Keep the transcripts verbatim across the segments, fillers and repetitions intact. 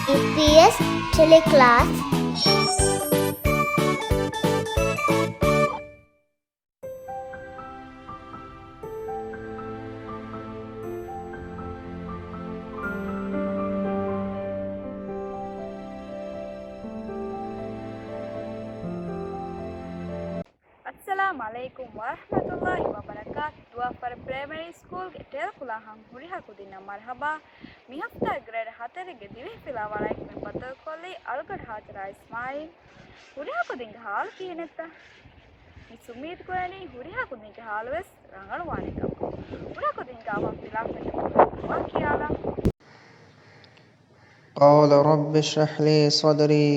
އީޕީއެސް ޓެލެކްލާސް. އައްސަލާމް ޢަލައިކުމް ވަރަޙްމަތުﷲ ވަބަރަކާތު. ދުވާފަރު ޕްރައިމަރީ ސްކޫލްގެ ޓެލެކްލާހަށް ހުރިހާ ކުދިންނަށް މަރްޙަބާ. މި ހަފްތާ ގްރޭޑް ހަތަރެއްގެ ދިވެހި ފިލާވަޅަކަށް ބައްދަލުކޮށްލީ އަޅުގަނޑު ހާޖަރާ އިސްމާއީލް. ހުރިހާ ކުދިންގެ ހާލު ކިހިނެއްތަ؟ މިސް އުއްމީދު ކުރަނީ ހުރިހާ ކުދިންގެ ހާލުވެސް ރަނގަޅުވާނެ ކަމަށް. ހުރިހާ ކުދިން ގާވާ ފިލާފަތު ދުޢާ ކިޔާލާ. قال رب اشرح لي صدري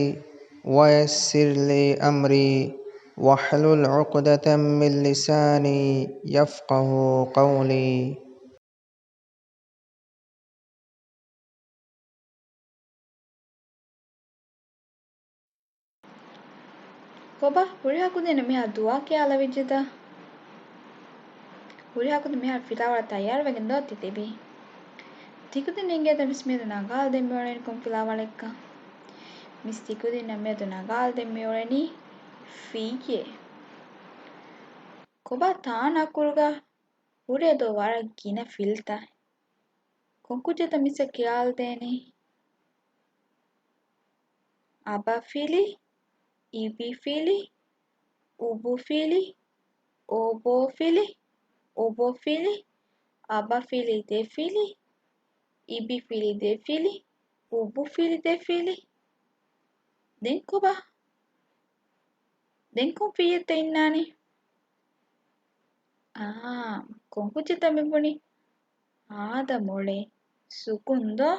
ويسر لي أمري واحلل عقدة من لساني يفقه قولي. ކޮބާ، ހުރިހާ ކުދިންނަށް މިހާ ދުޢާ ކިޔާލަވިއްޖެތަ؟ ހުރިހާ ކުދިން މިހާރު ފިލާވަޅަށް ތައްޔާރުވެގެން ދޯ ތި ތިބީ؟ ތިކުދިން އިނގޭތަ މިސް މިއަދު ނަގާލަދޭން މިއުޅެނީ ކޮން ފިލާވަޅެއްކަން؟ މިސް ތިކުދިންނަށް މިއަދު ނަގާލަދޭން މިއުޅެނީ ފިއްޔެއް. ކޮބާ ތާނަ އަކުރުގަ ހުރޭ ދޯ ވަރަށް ގިނަ ފިލްތައް. ކޮން ކުއްޖެއްތަ މިސްއަށް ކިޔާލަދޭނީ؟ އަބަފިލި، އިބިފިލި، އުބުފިލި، އޮބޯފިލި، އޮބޮފިލި، އަބަފިލި ދެފިލި، އިބިފިލި ދެފިލި، އުބުފިލި ދެފިލި. ދެން ކޮބާ؟ ދެން ކޮން ފިއްޔެއްތަ އިންނާނީ؟ އާ، ކޮން ކުއްޖެއްތަ މި ބުނީ؟ އާދަ މޮޅޭ. ސުކުން ދޯ؟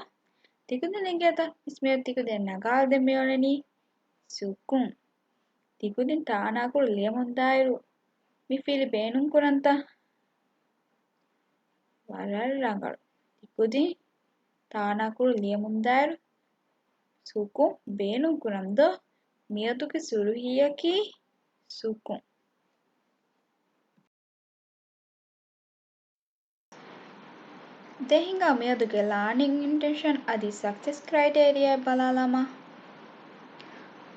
ތިކުދިން އިނގޭތަ މިސް މިއަދު ތިކުދިން ނަގާލަދޭން މިއުޅެނީ ސުކުން. ތިކުދިން ތާނަ އަކުރު ލިޔަމުންދާއިރު މި ފިލި ބޭނުން ކުރަންތަ؟ ވަރަށް ރަނގަޅު. ތިކުދިން ތާނަ އަކުރު ލިޔަމުންދާއިރު ސުކުން ބޭނުން ކުރަން ދޯ؟ މިއަދުގެ ސުރުޚީއަކީ ސުކުން. ދެން ހިނގާ މިއަދުގެ ލާނިން އިންޓެންޝަން އަދި ސަކްސެސް ކްރައިޓޭރިއާއެއް ބަލާލަމާ.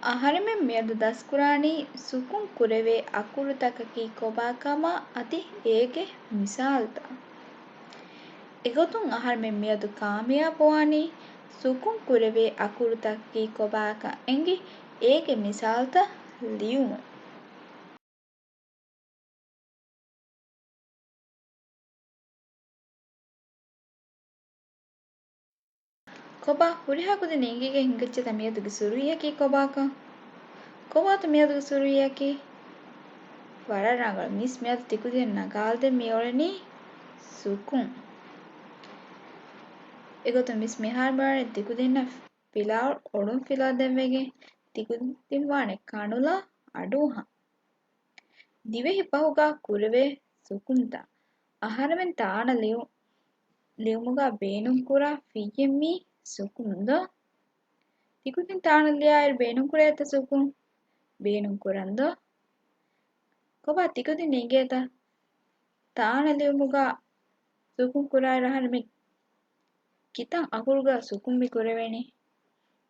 އަހަރެމެން މިއަދު ދަސްކުރާނީ ސުކުން ކުރެވޭ އަކުރުތަކަކީ ކޮބާކަމާ އަދި އޭގެ މިސާލުތައް. އެގޮތުން އަހަރެމެން މިއަދު ކާމިޔާބުވާނީ ސުކުން ކުރެވޭ އަކުރުތަކަކީ ކޮބާކަން އެނގި އޭގެ މިސާލުތައް ލިޔުމުން. ކޮބާ، ހުރިހާ ކުދިން އެނގިގެން ހިނގައްޖެތަ މިއަދުގެ ސުރުޚީއަކީ ކޮބާކަން؟ ކޮބާތަ މިއަދުގެ ސުރުޚީއަކީ؟ ވަރަށް ރަނގަޅު. މިސް މިއަދު ތިކުދިން ނަގާލަދޭން މިއުޅެނީ ސުކުން. އެގޮތުން މިސް މިހާރު މިއުޅެނީ ތިކުދިންނަށް ފިލާވަޅު އޮޅުން ފިލާ ދެއްވެގެން ތިކުދިން ވާނެ ކަނުލާ އަޑުއަހަން. ދިވެހި ފަހުގަ ކުރެވޭ ސުކުންތައް. އަހަރެމެން ތާނަ ލިޔު-، ލިޔުމުގަ ބޭނުންކުރާ ފިއްޔެއް މީ ސުކުން ދޯ؟ ތިކުދިން ތާނަ ލިޔާއިރު ބޭނުންކުރޭތަ ސުކުން؟ ބޭނުންކުރަން ދޯ؟ ކޮބާ ތިކުދިން އިނގޭތަ؟ ތާނަ ލިޔުމުގަ ސުކުން ކުރާއިރު އަހަރެމެން ކިތަން އަކުރުގަ ސުކުން މި ކުރެވޭނީ؟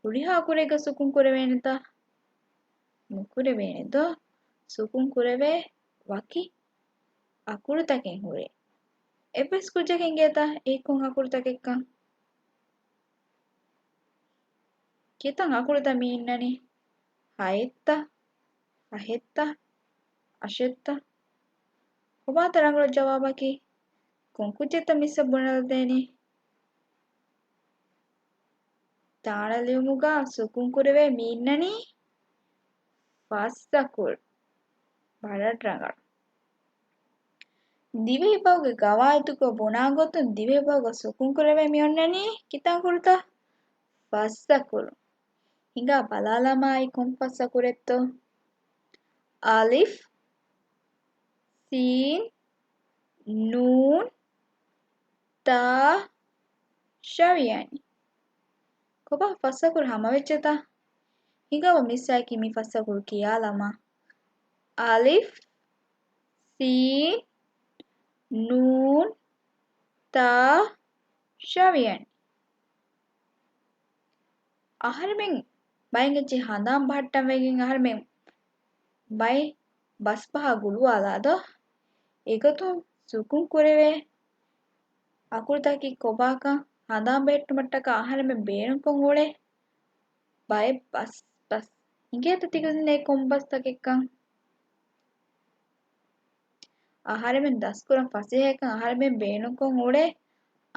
ހުރިހާ އަކުރެއްގަ ސުކުން ކުރެވޭނެތަ؟ ނުކުރެވޭނެ ދޯ؟ ސުކުން ކުރެވޭ ވަކި އަކުރުތަކެއް ހުރޭ. އެއްވެސް ކުއްޖަކަށް އިނގޭތަ އެއީ ކޮން އަކުރުތަކެއްކަން؟ ކިތަން އަކުރުތަ މި އިންނަނީ؟ ހައެއްތަ؟ ފަހެއްތަ؟ އަށެއްތަ؟ ކޮބާތަ ރަނގަޅު ޖަވާބަކީ؟ ކޮން ކުއްޖެއްތަ މިސްއަށް ބުނެލަދޭނީ؟ ތާނަ ލިޔުމުގަ ސުކުން ކުރެވޭ މި އިންނަނީ ފަސް އަކުރު. ވަރަށް ރަނގަޅު. ދިވެހި ފަހުގެ ގަވާއިދުގަ ބުނާ ގޮތުން ދިވެހި ފަހުގަ ސުކުން ކުރެވޭ މި އޮންނަނީ ކިތަން އަކުރުތަ؟ ފަސް އަކުރު. ހިނގާ ބަލާލަމާ އެއީ ކޮން ފަސް އަކުރެއްތޯ؟ އަލިފް، ސީން، ނޫން، ތާ، ޝަވިޔަނި. ކޮބާ ފަސް އަކުރު ހަމަވެއްޖެތަ؟ ހިނގާބަ މިސްއަކީ މި ފަސް އަކުރު ކިޔާލަމާ. އަލިފް، ސީން، ނޫން، ތާ، ޝަވިޔަނި. އަހަރެމެން ބައެއް އެއްޗެއް ހަނދާން ބަހައްޓަން ވެގެން އަހަރެމެން ބައެއް ބަސްބަހާ ގުޅުވާލާ ދޯ؟ އެގޮތުން ސުކުން ކުރެވޭ އަކުރުތަކަކީ ކޮބާކަން ހަނދާން ބެހެއްޓުމަށްޓަކާ އަހަރެމެން ބޭނުންކޮށް އުޅޭ ބައެއް ބަސް، ބަސް. އިނގޭތަ ތިކުދިންނަށް އެ ކޮން ބަސްތަކެއްކަން؟ އަހަރެމެން ދަސްކުރަން ފަސޭހަކަން އަހަރެމެން ބޭނުންކޮށް އުޅޭ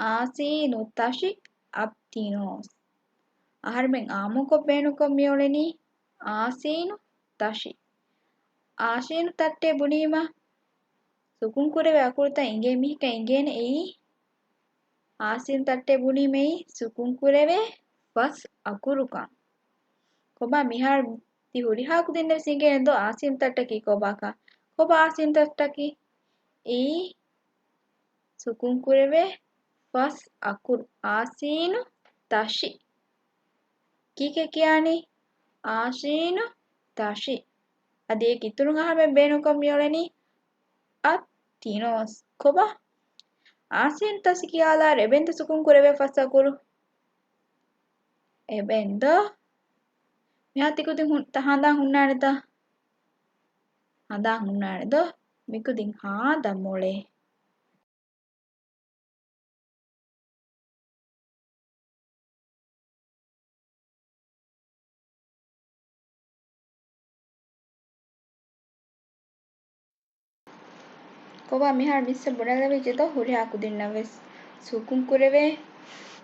އާސީނު، ތަށި، އައްތިނޯސް. އަހަރެމެން އާއްމުކޮށް ބޭނުންކޮށް މިއުޅެނީ އާސީނު، ތަށި. އާސީނު ތައްޓޭ ބުނީމަ ސުކުން ކުރެވޭ އަކުރުތައް އިނގޭ މީހަކަށް އިނގޭނެ އެއީ. އާސީނު ތައްޓޭ ބުނީމަ އެއީ ސުކުން ކުރެވޭ ފަސް އަކުރުކަން. ކޮބާ މިހާރު ތި ހުރިހާ ކުދިންނަށް ވެސް އިނގޭނެ ދޯ އާސީނު ތައްޓަކީ ކޮބާކަން؟ ކޮބާ އާސީނު ތައްޓަކީ؟ އެއީ ސުކުން ކުރެވޭ ފަސް އަކުރު އާސީނު ތަށި. ކީކޭ ކިޔާނީ؟ އާސީނު ތަށި. އަދި އޭގެ އިތުރުން އަހަރެމެން ބޭނުންކޮށް މިއުޅެނީ އައްތިނޯސް. ކޮބާ؟ އާސީނު ތަށި ކިޔާލާއިރު އެބައިންދޯ ސުކުން ކުރެވޭ ފަސް އަކުރު؟ އެބައިންދޯ. މިހާ ތިކުދިން ހުން-، ތަ-، ހަނދާން ހުންނާނެތަ؟ ހަނދާން ހުންނާނެ ދޯ؟ މިކުދިން ހާދަ މޮޅޭ. ކޮބާ މިހާރު މިސްއަށް ބުނެލެވިއްޖެ ދޯ ހުރިހާ ކުދިންނަށް ވެސް؟ ސުކުން ކުރެވޭ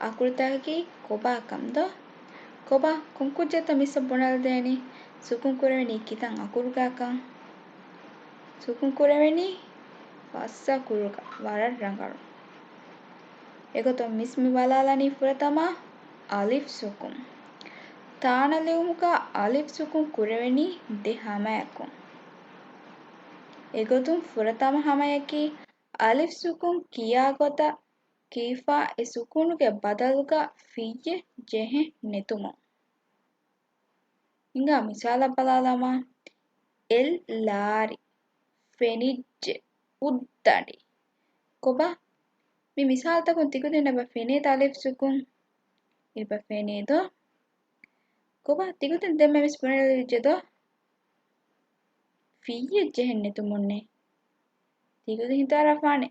އަކުރުތަކަކީ ކޮބާކަން ދޯ؟ ކޮބާ ކޮން ކުއްޖެއްތަ މިސްއަށް ބުނެލަދޭނީ؟ ސުކުން ކުރެވެނީ ކިތަން އަކުރުގަކަން؟ ސުކުން ކުރެވެނީ ފަސް އަކުރުގަ. ވަރަށް ރަނގަޅު. އެގޮތުން މިސް މި ބަލާލަނީ ފުރަތަމަ އަލިފް ސުކުން. ތާނަ ލިޔުމުގަ އަލިފް ސުކުން ކުރެވެނީ ދެ ހަމަޔަކުން. އެގޮތުން ފުރަތަމަ ހަމަޔަކީ އަލިފް ސުކުން ކިޔާ ގޮތަށް ކީފާ އެ ސުކުނުގެ ބަދަލުގަ ފިއްޔެއް ޖެހެން ނެތުމުން. ހިނގާ މިސާލަށް ބަލާލަމާ، އެއް ލާރި، ފެނިއްޖެ، އުއްދަނޑި. ކޮބާ؟ މި މިސާލުތަކުން ތިކުދިންނަށް އެބަ ފެނޭތަ އަލިފް ސުކުން؟ އެބަ ފެނޭ ދޯ؟ ކޮބާ ތިކުދިން ދެންމެ މިސް ބުނެލެވިއްޖެ ދޯ؟ ފިއްޔެއް ޖެހެން ނެތުމުންނޭ. ތިކުދިން ހިތަށް އަރާފާނެ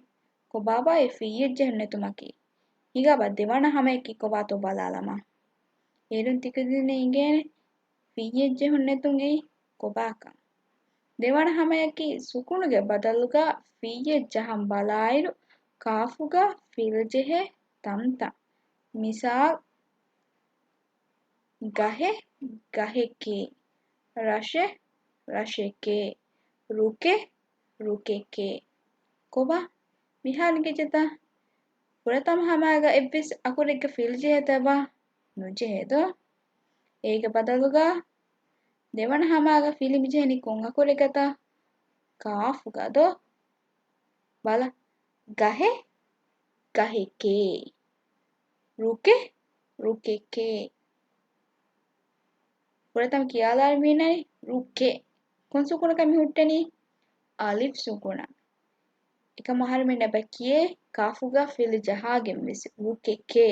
ކޮބާބާ އެ ފިއްޔެއް ޖެހުން ނެތުމަކީ. ހިނގާބާ ދެވަނަ ހަމަޔަކީ ކޮބާތޯ ބަލާލަމާ. އޭރުން ތިކުދިންނަށް އިނގޭނެ ފިއްޔެއް ޖެހުން ނެތުން އެއީ ކޮބާކަން. ދެވަނަ ހަމަޔަކީ ސުކުނުގެ ބަދަލުގަ ފިއްޔެއް ޖަހަން ބަލާއިރު ކާފުގަ ފިލު ޖެހޭ ތަންތަން. މިސާލް، ގަހެއް، ގަހެކޭ. ރަށެއް، ރަށެކޭ. ރުކެއް، ރުކެކޭ. ކޮބާ؟ މިހާރު އިނގިއްޖެތަ؟ ފުރަތަމަ ހަމައިގަ އެއްވެސް އަކުރެއްގަ ފިލު ޖެހޭތަ އެބަ؟ ނުޖެހޭ ދޯ؟ އޭގެ ބަދަލުގަ ދެވަނަ ހަމައިގަ ފިލު މިޖެހެނީ ކޮން އަކުރެއްގަތަ؟ ކާފުގަ ދޯ؟ ބަލަ، ގަހެއް، ގަހެކޭ. ރުކެއް، ރުކެކޭ. ފުރަތަމަ ކިޔާލާއިރު މި އިންނަނީ ރުކެއް. ކޮން ސުކުނަކަށް މި ހުއްޓެނީ؟ އަލިފް ސުކުނަށް. އެކަމަށް އަހަރެމެން އެބަ ކިޔޭ ކާފުގަ ފިލު ޖަހާގެން ވެސް ރުކެކޭ.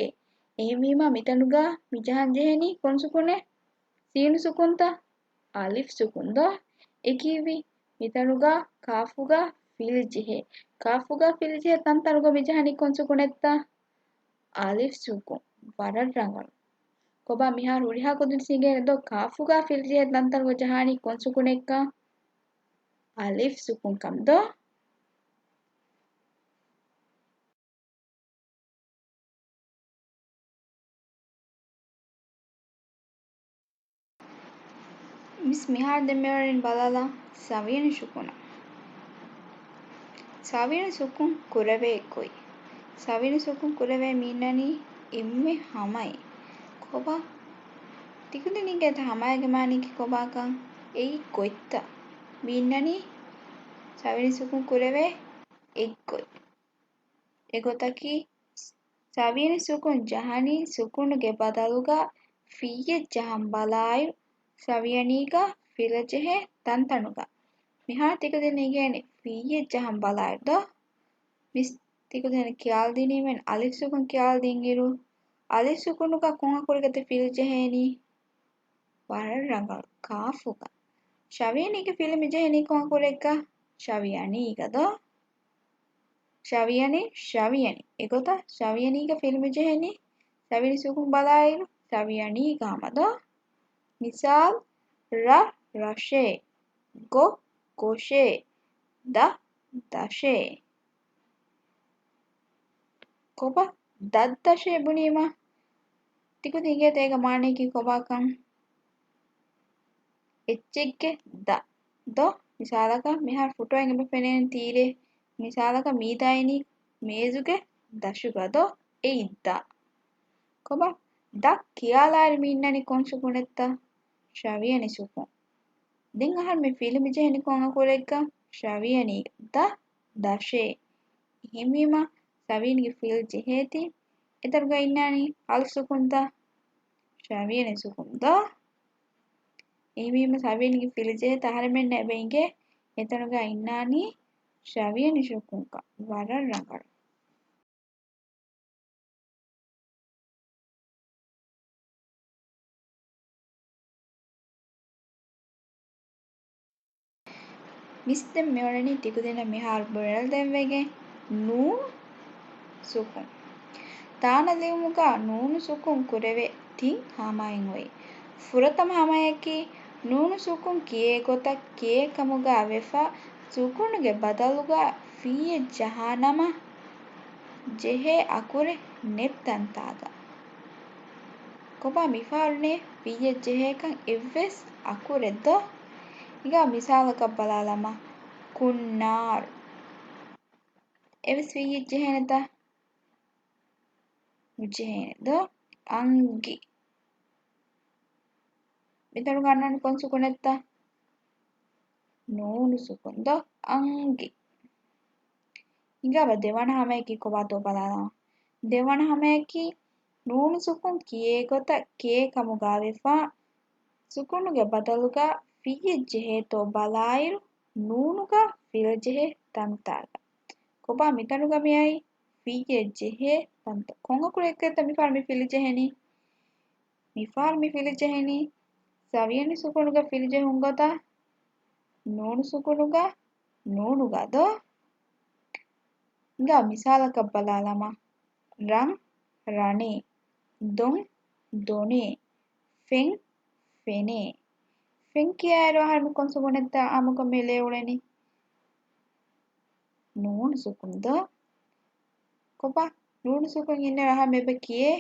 އެހެންވީމަ މިތަނުގަ މި ޖަހަން ޖެހެނީ ކޮން ސުކުނެއް؟ ސީނު ސުކުންތަ؟ އަލިފް ސުކުން ދޯ؟ އެ ކީއްވި؟ މިތަނުގަ ކާފުގަ ފިލު ޖެހޭ. ކާފުގަ ފިލު ޖެހޭ ތަންތަނުގަ މި ޖަހަނީ ކޮން ސުކުނެއްތަ؟ އަލިފް ސުކުން. ވަރަށް ރަނގަޅު. ކޮބާ މިހާރު ހުރިހާ ކުދިން ސިނގޭނެ ދޯ ކާފުގަ ފިލު ޖެހޭ ތަންތަނުގަ ޖަހާނީ ކޮން ސުކުނެއްކަން؟ އަލިފް ސުކުން ކަމަށް ދޯ؟ މިސް މިހާރު ދެން މިއުޅެނީ ބަލާލަން ސަވިޔަނި ސުކުނަށް. ސަވިޔަނި ސުކުން ކުރެވޭ ގޮތް. ސަވިޔަނި ސުކުން ކުރެވޭ މި އިންނަނީ އެންމެ ހަމައިން. ކޮބާ؟ ތިކުދިން އިނގޭތަ ހަމައިގެ މާނައަކީ ކޮބާކަން؟ އެއީ ގޮތްތައް. މި އިންނަނީ ސަވިޔަނި ސުކުން ކުރެވޭ އެއްގޮތް. އެގޮތަކީ، ސަވިޔަނި ސުކުން ޖަހަނީ ސުކުނުގެ ބަދަލުގަ ފިއްޔެއް ޖަހަން ބަލާއިރު، ސަވިޔަނީގަ ފިލު ޖެހޭ ތަންތަނުގަ. މިހާރު ތިކުދިން އިނގޭނެ ފިއްޔެއް ޖަހަން ބަލާއިރު ދޯ؟ މިސް ތިކުދިން ކިޔާލަދިނީމެން އަލިފް ސުކުން ކިޔާލަދިންއިރު، އަލިފް ސުކުނުގަ ކޮން އަކުރެއްގަތަ ފިލު ޖެހޭނީ؟ ވަރަށް ރަނގަޅު. ކާފުގަ. ޝަވިޔަނީގެ ފިލު މި ޖެހެނީ ކޮން އަކުރެއްގަ؟ ޝަވިޔަނީގަ ދޯ؟ ޝަވިޔަނީ، ޝަވިޔަނީ. އެގޮތަށް ޝަވިޔަނީގެ ފިލު މި ޖެހެނީ. ޝަވިޔަނީ ސުކުން ބަލާއިރު، ޝަވިޔަނީގަ ހަމަ ދޯ؟ މިސާލު، ރަށް، ރަށޭ. ގޮށް، ގޮށޭ. ދަށް، ދަށޭ. ކޮބާ ދަށް ދަށޭ ބުނީމަ؟ ތިކުދިން އިނގޭތަ އޭގެ މާނަޔަކީ ކޮބާކަން؟ އެއްޗެއްގެ ދަށް ދޯ؟ މިސާލަކަށް މިހާރު ފޮޓޯއިން އެބަ ފެނޭނެ ތީރޭ. މިސާލަކަށް މީދާ އިނީ މޭޒުގެ ދަށުގަ ދޯ؟ އެއީ ދަށް. ކޮބާ ދަށް ކިޔާލާއިރު މި އިންނަނީ ކޮން ސުކުނެއްތަ؟ ޝަވިޔަނި ސުކުން. ދެން އަހަރު މި ފިލު މި ޖެހެނީ ކޮން އަކުރެއްގަ؟ ޝަވިޔަނީ. ދަށް، ދަށޭ. އެހެންވީމަ، ޝަވިޔަނީގެ ފިލު ޖެހޭތީ، އެތަނުގަ އިންނާނީ އަލު ސުކުންތަ؟ ޝަވިޔަނި ސުކުން ދޯ؟ އެހެންވީމަ، ޝަވިޔަނީގެ ފިލު ޖެހޭތީ އަހަރެމެންނަށް އެބަ އިނގޭ، އެތަނުގަ އިންނާނީ ޝަވިޔަނި ސުކުންކަން. ވަރަށް ރަނގަޅު. މިސް ދެން މިއުޅެނީ ތިކުދިންނަށް މިހާރު ބުނެލަދެންވެގެން. ނޫނު ސުކުން. ތާނަ ލިޔުމުގަ ނޫނު ސުކުން ކުރެވޭ ތިން ހަމައިން އޮތް. ފުރަތަމަ ހަމަޔަކީ، ނޫނު ސުކުން ކިޔޭ ގޮތަށް ކިޔޭ ކަމުގަ ވެފަ، ސުކުނުގެ ބަދަލުގަ ފިއްޔެއް ޖަހާ ނަމަ، ޖެހޭ އަކުރެއް ނެތް ތަންތާގަ. ކޮބާ މިފަހަރު ނެތް ފިއްޔެއް ޖެހޭކަން އެއްވެސް އަކުރެއް ދޯ؟ ހިނގާ މިސާލަކަށް ބަލާލަމާ، ކުންނާރު. އެއްވެސް ފިއްޔެއް ޖެހޭނެތަ؟ ނުޖެހޭނެ ދޯ؟ އަނގި. މިތަނުގަ އަންނާނީ ކޮން ސުކުނެއްތަ؟ ނޫނު ސުކުން ދޯ؟ އަނގި. ހިނގާބަ ދެވަނަ ހަމަޔަކީ ކޮބާތޯ ބަލާލަމާ. ދެވަނަ ހަމަޔަކީ، ނޫނު ސުކުން ކިޔޭ ގޮތަށް ކޭ ކަމުގަ ވެފަ، ސުކުނުގެ ބަދަލުގަ ފިއްޔެއް ޖެހޭތޯ ބަލާއިރު، ނޫނުގަ ފިލު ޖެހޭ ތަންތާގަ. ކޮބާ މިތަނުގަ މިއައީ ފިއްޔެއް ޖެހޭ ތަންތާ. ކޮން އަކުރެއްގަތަ މިފަހަރު މި ފިލު ޖެހެނީ؟ މިފަހަރު މި ފިލު ޖެހެނީ ސަވިޔަނި ސުކުނުގަ ފިލު ޖެހުން ގޮތަށް ނޫނު ސުކުނުގަ ނޫނުގަ ދޯ؟ ހިނގާ މިސާލަކަށް ބަލާލަމާ، ރަން ރަނޭ، ދޮން ދޮނޭ، ފެން ފެނޭ. ފެން ކިޔާއިރު އަހަރުމެން ކޮން ސުކުނެއްތަ އާއްމުކޮށް މި ލޭ އުޅެނީ؟ ނޫނު ސުކުން ދޯ؟ ކޮބާ ނޫނު ސުކުން އިންނަ ރަހަ މެބަ ކިޔޭ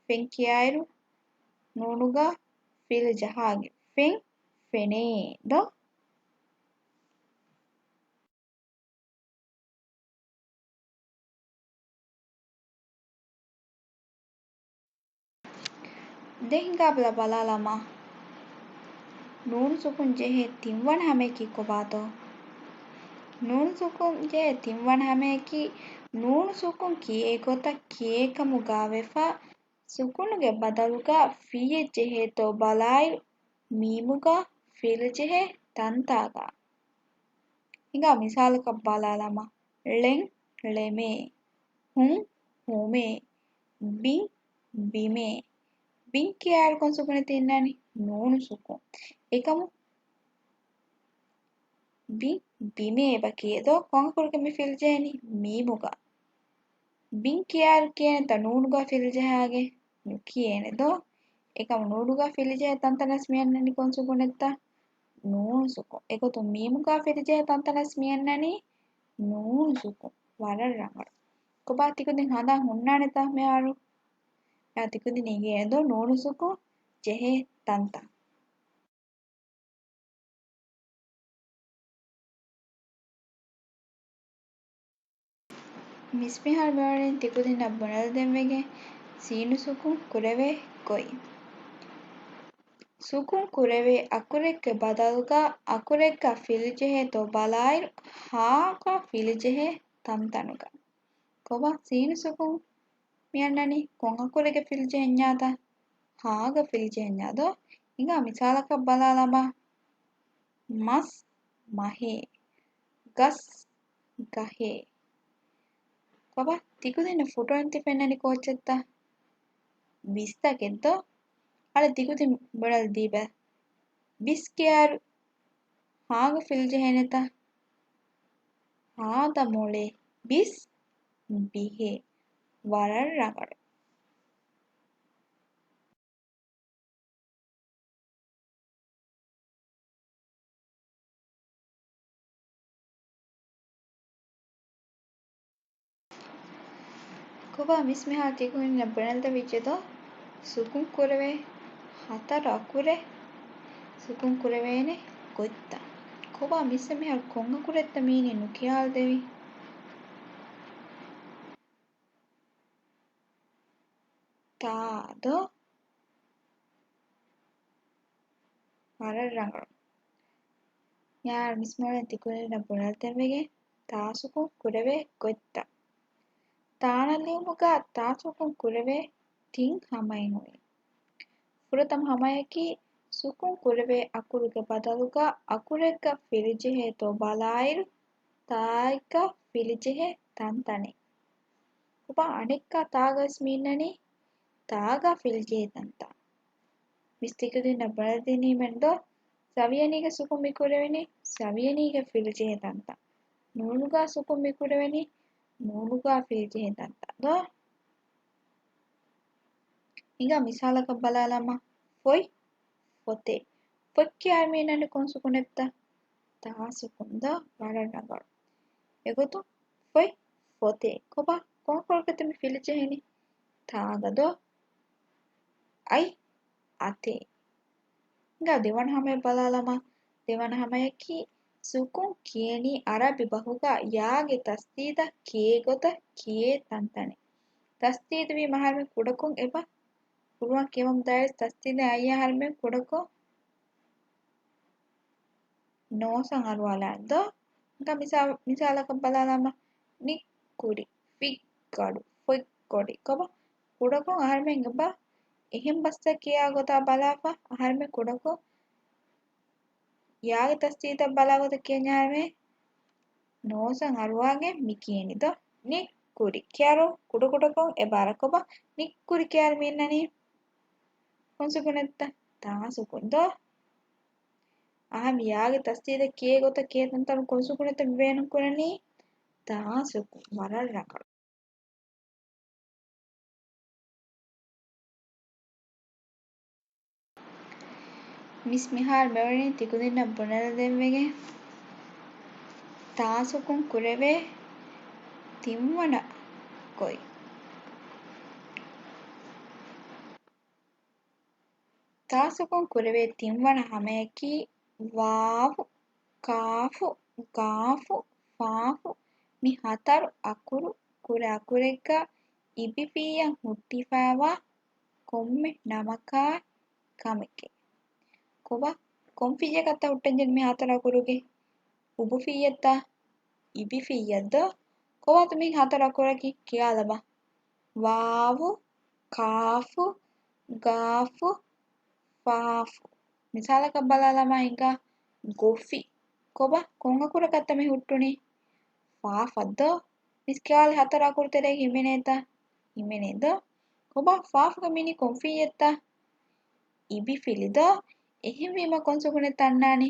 ފެން ކިޔާއިރު ނޫނުގަ ފިލު ޖަހާގެން ފެން ފެނޭ ދޯ؟ ދެން ހިނގާބަލަ ބަލާލަމާ. ނޫނު ސުކުން ޖެހޭ ތިންވަނަ ހަމަޔަކީ ކޮބާތޯ؟ ނޫނު ސުކުން ޖެހޭ ތިންވަނަ ހަމަޔަކީ، ނޫނު ސުކުން ކިޔޭ ގޮތަށް ކިޔޭ ކަމުގަ ވެފަ، ސުކުނުގެ ބަދަލުގަ ފިއްޔެއް ޖެހޭތޯ ބަލާއިރު، މީމުގަ ފިލު ޖެހޭ ތަންތާގަ. ހިނގާ މިސާލަކަށް ބަލާލަމާ، ޅެން ޅެމޭ، ހުން ހުމޭ، ބިން ބިމޭ. ބިން ކިޔާއިރު ކޮން ސުކުނެއް ތި އިންނާނީ؟ ނޫނު ސުކުން. އެކަމު ބިން ބިމޭ އެބަ ކިޔޭ ދޯ؟ ކޮން އަކުރަކަށް މި ފިލު ޖެހެނީ؟ މީމުގަ. ބިން ކިޔާއިރު ކިޔޭނެތަ ނޫނުގަ ފިލު ޖަހާގެން؟ ނުކިޔޭނެ ދޯ؟ އެކަމު ނޫނުގަ ފިލު ޖެހޭ ތަންތަނަސް މި އަންނަނީ ކޮން ސުކުނެއްތަ؟ ނޫނު ސުކުން. އެގޮތުން މީމުގަ ފިލު ޖެހޭ ތަންތަނަސް މި އަންނަނީ ނޫނު ސުކުން. ވަރަށް ރަނގަޅު. ކޮބާ ތިކުދިން ހަނދާން ހުންނާނެތަ މިހާރު؟ އާ، ތިކުދިން އިނގޭ ދޯ ނޫނު ސުކުން ޖެހޭ ތަންތަން. މިސް މިހާރު މިއުޅެނީ ތިކުދިންނަށް ބުނެލަދެންވެގެން ސީނު ސުކުން ކުރެވޭ ގޮތް. ސުކުން ކުރެވޭ އަކުރެއްގެ ބަދަލުގަ އަކުރެއްގަ ފިލުޖެހޭތޯ ބަލާއިރު، ހާގަ ފިލުޖެހޭ ތަންތަނުގަ. ކޮބާ ސީނު ސުކުން މި އަންނަނީ ކޮން އަކުރެއްގަ ފިލުޖެހެންޏާތަ؟ ހާގަ ފިލުޖެހެންޏާ ދޯ؟ ހިނގާ މިސާލަކަށް ބަލާލަމާ. މަސް މަހޭ. ގަސް ގަހޭ. ކޮބާ ތިކުދިންނަށް ފޮޓޯއިން ތި ފެންނަނީ ކޯއްޗެއްތަ؟ ބިސްތަކެއް ދޯ؟ އަޅެ ތިކުދިން ބުނެލަދީބަ. ބިސް ކިޔާއިރު ހާގަ ފިލިޖެހޭނެތަ؟ ހާދަ މޮޅޭ ބިސް ބިހޭ. ވަރަށް ރަނގަޅު. ކޮބާ މިސް މިހާރު ތިކުދިންނަށް ބުނެލަދެވިއްޖެދޯ؟ ސުކުން ކުރެވޭ ހަތަރު އަކުރެއް ސުކުން ކުރެވޭނެ ގޮތްތައް. ކޮބާ މިސް މިހާރު ކޮން އަކުރެއްތަ މީނީ ނުކިޔާލަދެވީ؟ ތާ ދޯ؟ ވަރަށް ރަނގަޅު. މިހާރު މިސް މޮޅެން ތިކުދިންނަށް ބުނެލަދެއްވެގެން ތާ ސުކުން ކުރެވޭ ގޮތްތައް. ތާނަ ލިޔުމުގަ ތާ ސުކުން ކުރެވޭ ތިން ހަމައެއް އޮތް. ފުރަތަމަ ހަމަޔަކީ ސުކުން ކުރެވޭ އަކުރުގެ ބަދަލުގަ އަކުރެއްގަ ފިލިޖެހޭތޯ ބަލާއިރު، ތާއެއްގަ ފިލިޖެހޭ ތަންތަނެއް. ކޮބާ އަނެއްކާ ތާގަވެސް މީންނަނީ ތާގަ ފިލިޖެހޭ ތަންތަން. މިސް ތިކުދިންނަށް ބުނެލަދިނީމެއްނު ދޯ؟ ސަވިޔަނީގަ ސުކުން މި ކުރެވެނީ ސަވިޔަނީގަ ފިލިޖެހޭ ތަންތަން. ނޫނުގަ ސުކުން މި ކުރެވެނީ ނޫނުގަ ފިލިޖެހޭ ތަންތަން ދޯ؟ ހިނގާ މިސާލަކަށް ބަލާލަމާ، ފޮތް، ފޮތޭ. ފޮތް ކިޔާ މީންނަނީ ކޮން ސުކުނެއްތަ؟ ތާ ސުކުން ދޯ؟ ވަރަށް ރަނގަޅު. އެގޮތުން ފޮތް، ފޮތޭ. ކޮބާ ކޮން ކުރަކަށްތަ މި ފިލިޖެހެނީ؟ ތާގަ ދޯ؟ އަތް، އަތޭ. ހިނގާ ދެވަނަ ހަމަޔަށް ބަލާލަމާ، ދެވަނަ ހަމަޔަކީ ސުކުން ކިޔެނީ އަރަބި ބަހުގަ ޔާގެ ތަސްދީދަށް ކޭ ގޮތަށް ކިޔޭ ތަންތަނެއް. ތަސްދީދުވީމަ އަހަރެމެން ކުޑަކޮށް އެބަ ފުރުވަން ކިޔަވަމުން ދާއިރު ތަސްދީދު އައީ އަހަރެމެން ކުޑަކޮށް ނޯސަން އަރުވާލާނެ ދޯ؟ ހިނގާ މިސާ-، މިސާލަކަށް ބަލާލަމާ، ނިއްކުރި، ފިއްގަޑު، ފޮތްގޮޑި. ކޮބާ ކުޑަކޮށް އަހަރެމެން އެބަ އެހެން ބަސްތައް ކިޔާ ގޮތާ ބަލާފަ އަހަރެމެން ކުޑަކޮށް ޔާގެ ތަސްދީދަށް ބަލާ ގޮތަށް ކިޔަންޏާމެ ނޯސަން އަރުވާގެން މި ކިޔެނީ ދޯ؟ ނިއްކުރި. ކިޔާރު ކުޑަކުޑަކޮށް އެބަ އަރަ ކޮބާ؟ ނިއްކުރި ކިޔާރު މީންނަނީ ކޮން ސުކުނެއްތަ؟ ތާ ސުކުން ދޯ؟ އަހަރެމެން ޔާގެ ތަސްދީދަށް ކޭ ގޮތަށް ކޭ ތަންތަނުން ކޮން ސުކުނެއްތަ މި ބޭނުން ކުރަނީ؟ ތާ ސުކުން. ވަރަށް ރަނގަޅު. މިސް މިހާރު މިއުޅެނީ ތިކުދިންނަށް ބުނެލަދެއްވެގެން ތާ ސުކުން ކުރެވޭ ތިންވަނަ ގޮތް. ތާ ސުކުން ކުރެވޭ ތިންވަނަ ހަމަޔަކީ ވާވު، ކާފު، ގާފު، ފާފު މި ހަތަރު އަކުރު ކުރެ އަކުރެއްގަ އިބިފިއްޔަށް ހުއްޓިފައިވާ ކޮންމެ ނަމަކާ ކަމެކޭ. ކޮބާ ކޮން ފިއްޔަކަށްތަ ހުއްޓަންޖެހެނީ މި ހަތަރު އަކުރުގެ؟ އުބުފިއްޔަތަ؟ އިބިފިއްޔަށް ދޯ؟ ކޮބާތަ މި ހަތަރު އަކުރަކީ ކިޔާލަބަ. ވާވު، ކާފު، ގާފު، ފާފު. މިސާލަކަށް ބަލާލަމާ ހިނގާ ގޮފި. ކޮބާ ކޮން އަކުރަކަށްތަ މި ހުއްޓުނީ؟ ފާފަށް ދޯ؟ މިސް ކިޔާލި ހަތަރު އަކުރު ތެރޭގަ ހިމެނޭތަ؟ ހިމެނޭ ދޯ؟ ކޮބާ ފާފުގަ މީނީ ކޮން ފިއްޔެއްތަ؟ އިބިފިލި ދޯ؟ އެހެންވީމަ ކޮން ސުކުނެއްތަ އަންނާނީ؟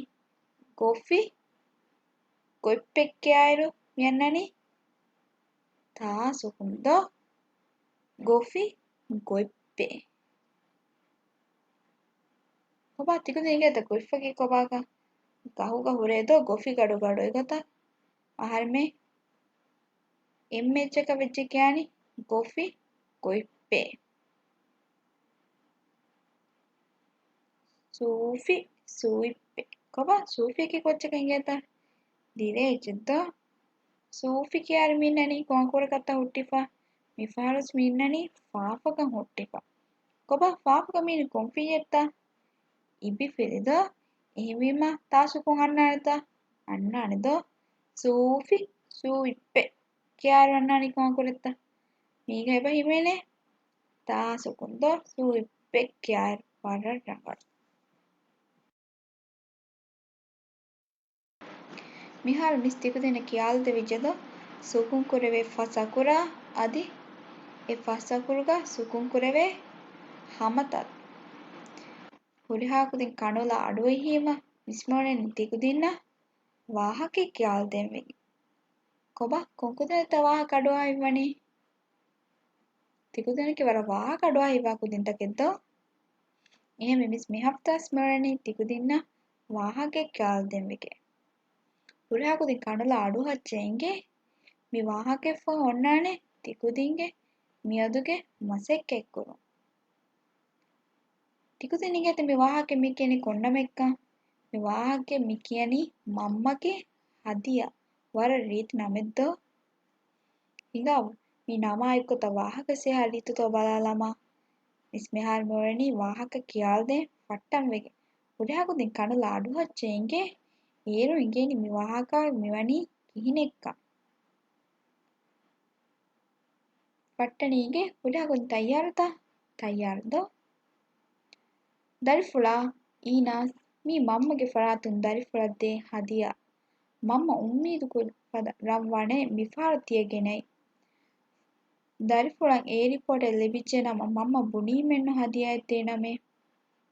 ގޮފި، ގޮތްޕެއް ކިޔާއިރު މި އަންނާނީ ތާ ސުކުން ދޯ؟ ގޮފި، ގޮތްޕެއް. ކޮބާ ތިކުދިން އިނގޭތަ ގޮތްފަކީ ކޮބާކަން؟ ގަހުގަ ހުރޭ ދޯ ގޮފި ގަޑު ގަޑު އެގޮތަށް އަހަރެމެން އެންމެ އެއްޗަކަށް ވެއްޖެ ކިޔާނީ ގޮފި، ގޮތްޕެއް. ސޫފި، ސޫއިއްޕެއް. ކޮބާ ސޫފިއަކީ ކޮއްޗަކަށް އިނގޭތަ؟ ދިރޭއްޗެއް ދޯ؟ ސޫފި ކިޔާއިރު މި އަންނަނީ ކޮން އަކުރަކަށްތަ ހުއްޓިފަ؟ މިފަހަރުވެސް މި އަންނަނީ ފާފަކަށް ހުއްޓިފަ. ކޮބާ ފާފަކަށް މީނީ ކޮން ފިއްޔެއްތަ؟ އިބިފިލި ދޯ؟ އެހެންވީމަ ތާ ސުކުން އަންނާނެތަ؟ އަންނާނެ ދޯ؟ ސޫފި، ސޫއިއްޕެއް ކިޔާއިރު އަންނާނީ ކޮން އަކުރެއްތަ؟ މީގަ އެބަ ހިމެނޭ ތާ ސުކުން ދޯ؟ ސޫއިއްޕެއް ކިޔާއިރު. ވަރަށް ރަނގަޅު. މިހާރު މިސް ތިކުދިންނަށް ކިޔާލަދެވިއްޖެދޯ ސުކުން ކުރެވޭ ފަސް އަކުރާ އަދި އެ ފަސް އަކުރުގަ ސުކުން ކުރެވޭ ހަމަތައް. ހުރިހާ ކުދިން ކަނުލާ އަޑުއެހީމަ މިސްމޮޅެން ތިކުދިންނަށް ވާހަކައެއް ކިޔާލަދޭން ވެގެން. ކޮބާ، ކޮން ކުދިންތަ ވާހަކަ އަޑުއަހައިވަނީ؟ ތިކުދިންނަކީ ވަރަށް ވާހަކަ އަޑުއަހައިވާ ކުދިންތަކެއް ދޯ؟ އެހެންވެ މިސް މިހަފްތާ މިސްމޮޅެން ތިކުދިންނަށް ވާހަކައެއް ކިޔާލަދޭން ވެގެން. ހުރިހާ ކުދިން ކަނުލާ އަޑުއަހައްޗޭ އިނގޭ މި ވާހަކައަށްފަހު އޮންނާނެ ތިކުދިންގެ މިއަދުގެ މަސައްކަތްކުރުން. ތިކުދިން އިނގޭތަ މި ވާހަކަ މި ކިޔަނީ ކޮން ނަމެއްކަން؟ މި ވާހަކަ މި ކިޔަނީ މަންމަގެ ހަދިޔާ. ވަރަށް ރީތި ނަމެއް ދޯ؟ ހިނގާ، މި ނަމާ އެއްކޮށް ތަ ވާހަކަ ސޭހާ ރީތިތޯ ބަލާލަމާ. މިސް މިހާރު މިއުޅެނީ ވާހަކަ ކިޔާލަދޭން ފައްޓަން ވެގެން. ހުރިހާ ކުދިން ކަނުލާ އަޑުއަހައްޗޭ އިނގޭ. އޭރު އިނގޭނީ މި ވާހަކަ މިވަނީ ކިހިނެއްކަން. ފައްޓަނީގެ ހުރިހާ ކުދިން ތައްޔާރުތަ؟ ތައްޔާރު ދޯ؟ ދަރިފުޅާ، އީނާސް، މީ މަންމަގެ ފަރާތުން ދަރިފުޅަށް ދޭ ހަދިޔާ. މަންމަ އުއްމީދު ކުރި ފަދަ ރަން ވަނެއް މިފަހަރު ތިޔަ ގެނައި. ދަރިފުޅަށް އެއިރޕޯޓެއް ލިބިއްޖެ ނަމަ މަންމަ ބުނީމެއްނު ހަދިޔާއެއް ދޭނަމޭ.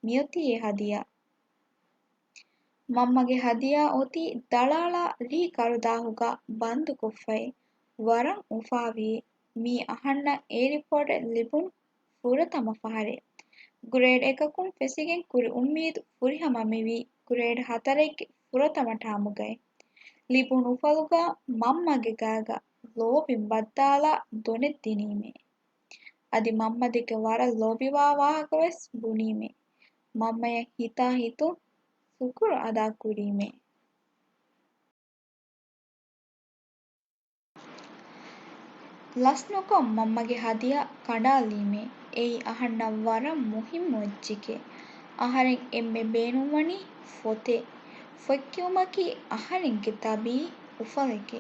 މިއޮތީ އެ ހަދިޔާ. މަންމަގެ ހަދިޔާ އޮތީ ދަޅާޅާ ރީ ކަރުދާހުގަ ބަންދުކޮށްފައި، ވަރަށް އުފާވި. މީ އަހަންނަށް އެއިރޕޯޓެއް ލިބުނު ފުރަތަމަ ފަހަރެއް. ގްރޭޑް އެކަކުން ފެށިގެން ކުރި އުއްމީދު ފުރިހަމަ މިވީ ގްރޭޑް ހަތަރެއްގެ ފުރަތަމަ ޓާމުގައި. ލިބުނު އުފަލުގަ މަންމަގެ ގައިގަ ލޯބިން ބައްދާލާ ދޮނެއް ދިނީމޭ. އަދި މަންމަދެކެ ވަރަށް ލޯބިވާ ވާހަކަވެސް ބުނީމޭ. މަންމަޔަށް ހިތާ ހިތުން ޝުކުރު އަދާ ކުރީމޭ. ލަސްނުކޮށް މަންމަގެ ހަދިޔާ ކަނޑާލީމޭ. އެއީ އަހަންނަށް ވަރަށް މުހިއްމު އެއްޗެކޭ. އަހަރެން އެންމެ ބޭނުންވަނީ ފޮތެއް. ފޮތްކިޔުމަކީ އަހަރެންގެ ތަބީ އުފަލެކޭ.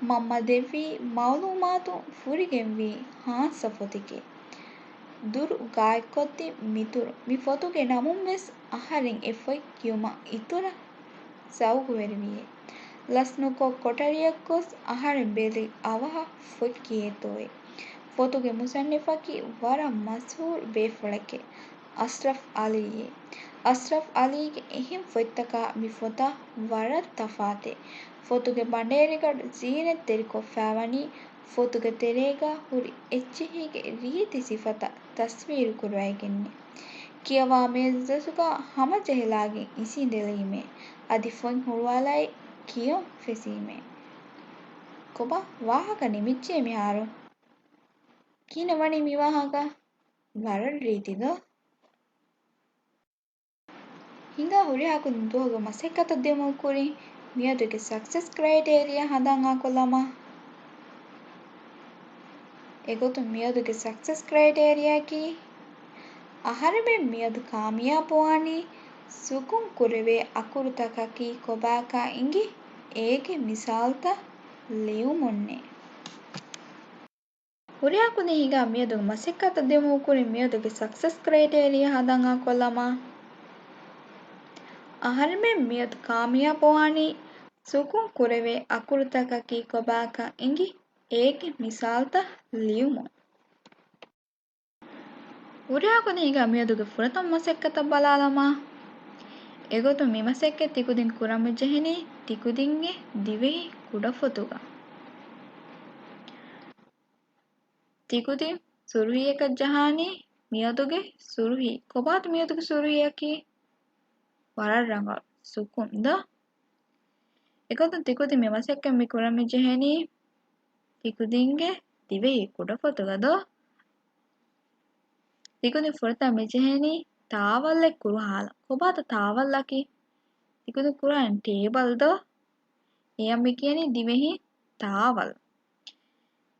މަންމަ ދެއްވި މައުލޫމާތު ފުރިގެންވީ ހާއްސަ ފޮތެކޭ. ދުރު ގާތްކޮށްދިން މިތުރު މި ފޮތުގެ ނަމުންވެސް އަހަރެން އެ ފޮތް ކިޔުމަށް އިތުރަށް ސައުގުވެރިވީއޭ. ލަސްނުކޮށް ކޮޓަރިއަށް ގޮސް އަހަރެން ބެލި އަވަހަށް ފޮތް ކިޔޭތޯއޭ. ފޮތުގެ މުޞައްނިފަކީ ވަރަށް މަޝްހޫރު ބޭފުޅެކޭ. އަޝްރަފް ޢަލީއޭ. އަޝްރަފް ޢަލީގެ އެހެން ފޮތްތަކާ މި ފޮތަށް ވަރަށް ތަފާތޭ. ފޮތުގެ ބަނޑޭރިގަނޑު ޒީނަތްތެރިކޮށްފައިވަނީ ފޮތުގެ ތެރޭގަ ހުރި އެއްޗިހީގެ ރީތި ސިފަތައް ތަސްވީރު ކުރުވައިގެންނޭ. ކިޔަވާ މޭޒުގަ ހަމަޖެހިލާގެން އިށީނދެލީމޭ. އަދި ފޮތް ހުޅުވާލައި ކިޔަން ފެށީމޭ. ކޮބާ، ވާހަކަ ނިމިއްޖެ މިހާރު؟ ކިހިނެއް ވަނީ މި ވާހަކަ؟ ވަރަށް ރީތި ދޯ؟ ހިނގާ ހުރިހާ ކުދިން ދުވަހުގެ މަސައްކަތަށް ދިޔުމުގެ ކުރިން މިއަދުގެ ސަކްސެސް ކްރައިޓޭރިއާ ހަނދާން އާކޮށްލަމާ. އެގޮތުން މިއަދުގެ ސަކްސެސް ކްރައިޓޭރިއާއަކީ، އަހަރެމެން މިއަދު ކާމިޔާބުވާނީ ސުކުން ކުރެވޭ އަކުރުތަކަކީ ކޮބާކާ އިނގި އޭގެ މިސާލުތައް ލިޔުމުންނޭ. ހުރިހާ ކުދިން ހިނގާ މިއަދުގެ މަސައްކަތަށް ދިޔުމުގެ ކުރިން މިއަދުގެ ސަކްސެސް ކްރައިޓޭރިއާ ހަނދާން އާކޮށްލަމާ. އަހަރެމެން މިއަދު ކާމިޔާބުވާނީ ސުކުން ކުރެވޭ އަކުރުތަކަކީ ކޮބާކަން އިނގި އޭގެ މިސާލުތައް ލިޔުމުން. ހުރިހާ ކުދިން ހިނގާ މިއަދުގެ ފުރަތަމަ މަސައްކަތަށް ބަލާލަމާ. އެގޮތުން މި މަސައްކަތް ތިކުދިން ކުރަން މިޖެހެނީ ތިކުދިންގެ ދިވެހި ކުޑަފޮތުގަ. ތިކުދިން ސުރުހީއަކަށް ޖަހާނީ މިއަދުގެ ސުރުހީ. ކޮބާތަ މިއަދުގެ ސުރުހީއަކީ؟ ވަރަށް ރަނގަޅު. ސުކުން ދޯ؟ އެގޮތުން ތިކުދިން މި މަސައްކަތް މި ކުރަން މިޖެހެނީ ތިކުދިންގެ ދިވެހި ކުޑަފޮތުގަ ދޯ؟ ތިކުދިން ފުރަތަމަ މިޖެހެނީ ތާވަލްއެއް ކުރުހާލަން. ކޮބާތަ ތާވަލްއަކީ؟ ތިކުދިން ކުރާނީ ޓޭބަލް ދޯ؟ އެޔަށް މި ކިޔަނީ ދިވެހި ތާވަލް.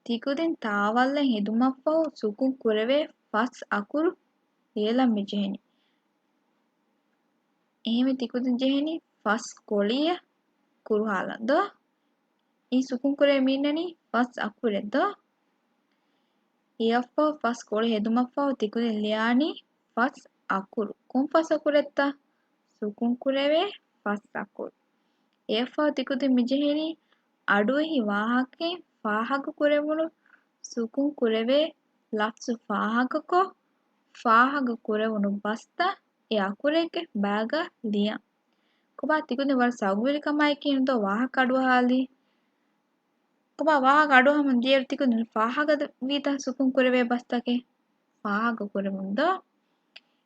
ތިކުދިން ތާވަލްއެއް ހެދުމަށްފަހު ސުކުން ކުރެވޭ ފަސް އަކުރު ލިޔެލަން މިޖެހެނީ. އެހެންވެ ތިކުދިން ޖެހެނީ ފަސް ކޮޅިއެއް ކުރުހާލަން ދޯ؟ އެ ސުކުން ކުރެވޭ މި އިންނަނީ ފަސް އަކުރެއް ދޯ؟ އެއަށްފަހު ފަސް ކޮޅި ހެދުމަށްފަހު ތިކުދިން ލިޔާނީ ފަސް އަކުރު. ކޮން ފަސް އަކުރެއްތަ؟ ސުކުން ކުރެވޭ ފަސް އަކުރު. އެއަށްފަހު ތިކުދިން މިޖެހެނީ އަޑުއެހި ވާހަކައިން ފާހަގަ ކުރެވުނު ސުކުން ކުރެވޭ ލަފްޒު ފާހަގަކޮށް، ފާހަގަ ކުރެވުނު ބަސްތައް އެ އަކުރެއްގެ ބައިގަ ލިޔަން. ކޮބާ ތިކުދިން ވަރަށް ސައުގުވެރިކަމާއެކީ ނުދޯ ވާހަކަ އަޑުއަހާލީ؟ ކޮބާ ވާހަކަ އަޑުއަހަމުން ދިޔައިރު ތިކުދިން ފާހަގަ ވީތަ ސުކުން ކުރެވޭ ބަސްތަކެއް؟ ފާހަގަ ކުރެވުން ދޯ؟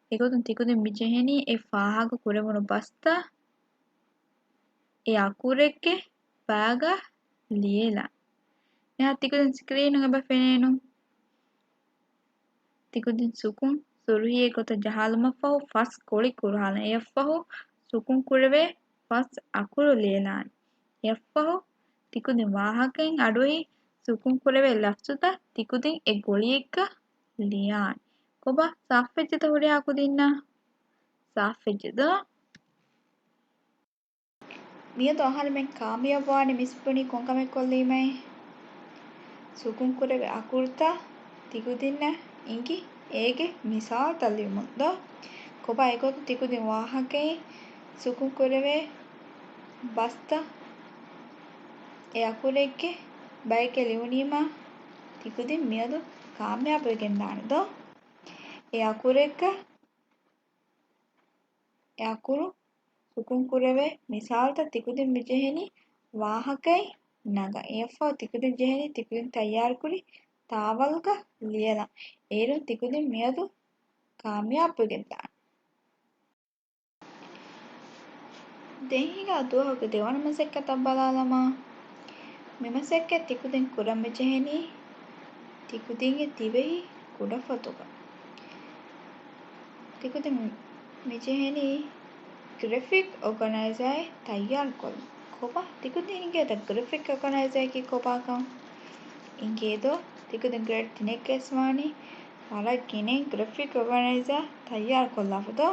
އެގޮތުން ތިކުދިން މި ޖެހެނީ އެ ފާހަގަ ކުރެވުނު ބަސްތައް އެ އަކުރެއްގެ ބައިގަ ލިޔެލަން. މިހާ ތިކުދިން ސްކްރީނު އެބަ ފެނޭނު. ތިކުދިން ސުކުން ސުރުހީއެއް ގޮތަށް ޖަހާލުމަށްފަހު ފަސް ގޮޅި ކުރާލަން. އެއަށްފަހު ސުކުން ކުރެވޭ ފަސް އަކުރު ލިޔެލާނެ. އެއަށްފަހު ތިކުދިން ވާހަކައިން އަޑުއެހި ސުކުން ކުރެވޭ ލަފްޒުތައް ތިކުދިން އެ ގޮޅިއެއްގަ ލިޔާނެ. ކޮބާ ސާފުވެއްޖެތަ ހުރިހާ ކުދިންނަށް؟ ސާފުވެއްޖެ ދޯ؟ މިއަދު އަހަރެމެން ކާމިޔާބުވާނެ މިސް ބުނީ ކޮންކަމެއް ކޮށްލީމައި؟ ސުކުން ކުރެވޭ އަކުރުތައް ތިކުދިންނަށް އިނގި އޭގެ މިސާލުތައް ލިޔުމުން ދޯ؟ ކޮބާ އެގޮތުން ތިކުދިން ވާހަކައިން ސުކުން ކުރެވޭ ބަސްތައް އެ އަކުރެއްގެ ބައެއްގެ ލިޔުނީމާ ތިކުދިން މިއަދު ކާމިޔާބުވެގެން ދާނެ ދޯ؟ އެ އަކުރެއްގަ އެ އަކުރު ސުކުން ކުރެވޭ މިސާލުތައް ތިކުދިން މިޖެހެނީ ވާހަކައެއް ނަގަން. އެއަށްފަހު ތިކުދިން ޖެހެނީ ތިކުދިން ތައްޔާރުކުރި ތާވަލްގަ ލިޔެލަން. އޭރުން ތިކުދިން މިއަދު ކާމިޔާބުވެގެން ދާނެ. ދެން ހިނގާ ދުވަހުގެ ދެވަނަ މަސައްކަތަށް ބަލާލަމާ. މި މަސައްކަތް ތިކުދިން ކުރަން މިޖެހެނީ ތިކުދިންގެ ދިވެހި ކުޑަފޮތުގަ. ތިކުދިން މި-، މިޖެހެނީ ގްރެފިކް އޯގަނައިޒާއެއް ތައްޔާރުކޮށްލަން. ކޮބާ ތިކުދިން އިނގޭތަ ގްރެފިކް އޯގަނައިޒާއަކީ ކޮބާކަން؟ އިނގޭދޯ؟ ތިކުދިން ގްރޭޑް ތިނެއްގަ ވެސް ވާނީ ވަރަށް ގިނައިން ގްރެފިކް އޯގަނައިޒާ ތައްޔާރުކޮށްލާފަ ދޯ؟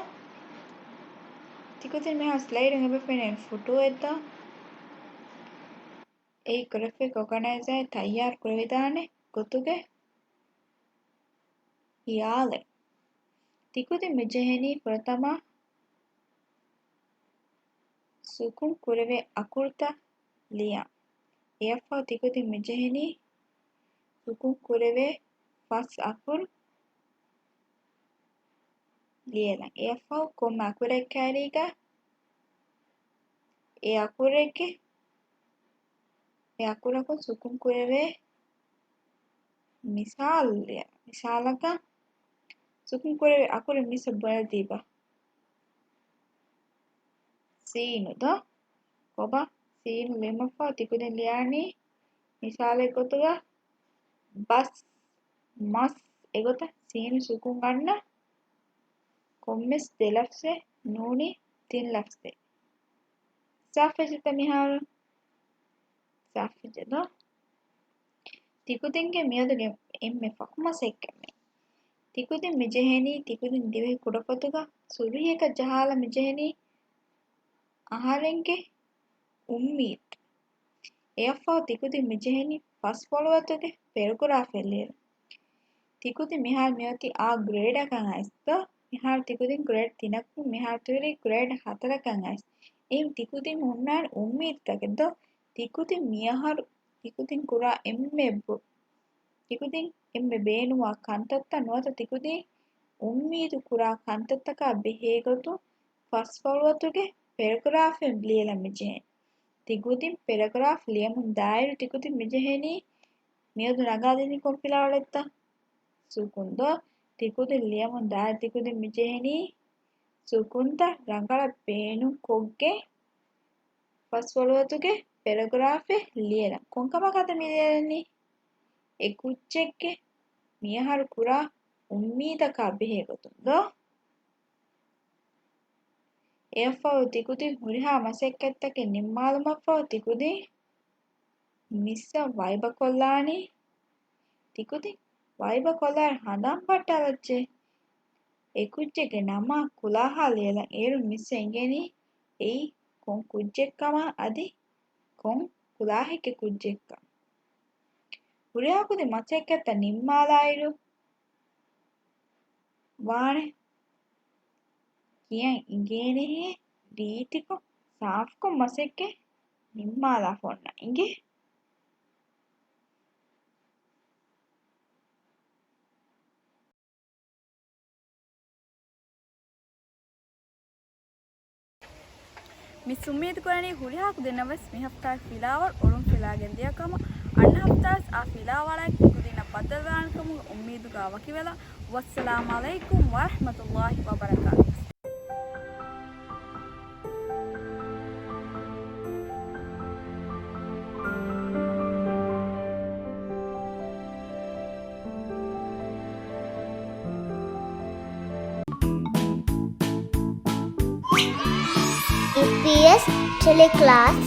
ތިކުދިން މިހާ ސްލައިޑުން އެބަ ފެނޭނެ ފޮޓޯއެއް ދޯ؟ އެއީ ގްރެފިކް އޯގަނައިޒާއެއް ތައްޔާރު ކުރެވިދާނެ ގޮތުގެ ހިޔާލެއް. ތިކުދިން މިޖެހެނީ ފުރަތަމަ ސުކުން ކުރެވޭ އަކުރުތައް ލިޔަން. އެއަށްފަހު ތިކުދިން މިޖެހެނީ ސުކުން ކުރެވޭ ފަސް އަކުރު ލިޔެލަން. އެއަށްފަހު ކޮންމެ އަކުރެއް ކައިރީގަ އެ އަކުރެއްގެ، އެ އަކުރަކުން ސުކުން ކުރެވޭ މިސާލު ލިޔަން. މިސާލަކަށް ސުކުން ކުރެވޭ އަކުރެއް މިސް ބުނެދީބަ. ސީނު ދޯ؟ ކޮބާ ސީނު ލިޔުމަށްފަހު ތިކުދިން ލިޔާނީ މިސާލެއް ގޮތުގަ ބަސް، މަސް އެގޮތަށް ސީނު ސުކުން އަންނަ ކޮންމެސް ދެ ލަފްޒެއް ނޫނީ ތިން ލަފްޒެއް. ސާފުވެއްޖެތަ މިހާރު؟ ސާފުވެއްޖެ ދޯ؟ ތިކުދިންގެ މިއަދުގެ އެންމެ ފަހު މަސައްކަތް މީ. ތިކުދިން މިޖެހެނީ ތިކުދިން ދިވެހި ކުޑަފޮތުގަ ސުރުހިއަކަށް ޖަހާލަ މިޖެހެނީ އަހަރެންގެ އުއްމީދު. އެއަށްފަހު ތިކުދިން މިޖެހެނީ ފަސް ފޮޅުވަތުގެ ޕެރެގްރާފެއް ލިޔެލަން. ތިކުދިން މިހާރު މިއޮތީ އާ ގްރޭޑަކަށް އައިސް ދޯ؟ މިހާރު ތިކުދިން ގްރޭޑް ތިނަކުން މިހާރު ތިހުރީ ގްރޭޑް ހަތަރަކަށް އައިސް. އެހެން ތިކުދިން ހުންނާނެ އުއްމީދުތަކެއް ދޯ؟ ތިކުދިން މިއަހަރު ތިކުދިން ކުރާ އެންމެ ބު-، ތިކުދިން އެންމެ ބޭނުންވާ ކަންތައްތައް ނުވަތަ ތިކުދިން އުއްމީދު ކުރާ ކަންތައްތަކާ ބެހޭގޮތުން ފަސް ފޮޅުވަތުގެ ޕެރެގްރާފެއް ލިޔެލަން މިޖެހޭ. ތިކުދިން ޕެރެގްރާފް ލިޔަމުން ދާއިރު ތިކުދިން މިޖެހެނީ މިއަދު ނަގާދިނީ ކޮން ފިލާވަޅެއްތަ؟ ސުކުން ދޯ؟ ތިކުދިން ލިޔަމުން ދާއިރު ތިކުދިން މިޖެހެނީ ސުކުންތައް ރަނގަޅަށް ބޭނުން ކޮށްގެން ފަސް ފޮޅުވަތުގެ ޕެރެގްރާފެއް ލިޔެލަން. ކޮންކަމަކަށްތަ މި ލިޔެލަނީ؟ އެ ކުއްޖެއްގެ މިއަހަރު ކުރާ އުއްމީދަކާ ބެހޭ ގޮތުން ދޯ؟ އެއަށްފަހު ތިކުދިން ހުރިހާ މަސައްކަތްތަކެއް ނިންމާލުމަށްފަހު ތިކުދިން މިސްއަށް ވައިބަކޮށްލާނީ. ތިކުދިން ވައިބަކޮށްލާއިރު ހަނދާން ބައްޓާލައްޗޭ. އެ ކުއްޖެއްގެ ނަމާ ކުލާހާ ލިޔެލަން. އޭރުން މިސްއަށް އެނގޭނީ އެއީ ކޮން ކުއްޖެއްކަމާ އަދި ކޮން ކުލާހެއްގެ ކުއްޖެއްކަން. ހުރިހާ ކުދިން މަސައްކަތްތައް ނިންމާލާއިރު ވާނެ ކިޔަން އިނގޭނެހޭ ރީތިކޮށް، ސާފުކޮށް މަސައްކަތް ނިންމާލާފަ އޮންނަ އިނގޭ. މިސް އުއްމީދު ކުރަނީ ހުރިހާ ކުދިންނަށް ވެސް މި ހަފްތާގެ ފިލާވަޅު އޮޅުން ފިލާގެން ދިޔަ ކަމަށް. އަންނަ ހަފްތާވެސް އާ ފިލާވަޅަކީ ކުދިންނަށް ބައްދަލުވާނެ ކަމުގެ އުއްމީދުގަ ވަކިވެލަން. ވައްސަލާމް ޢަލައިކުމް ވަރަޙްމަތުﷲި ވަބަރަކާތުހު. އީޕީއެސް ޓެލެކްލާސް.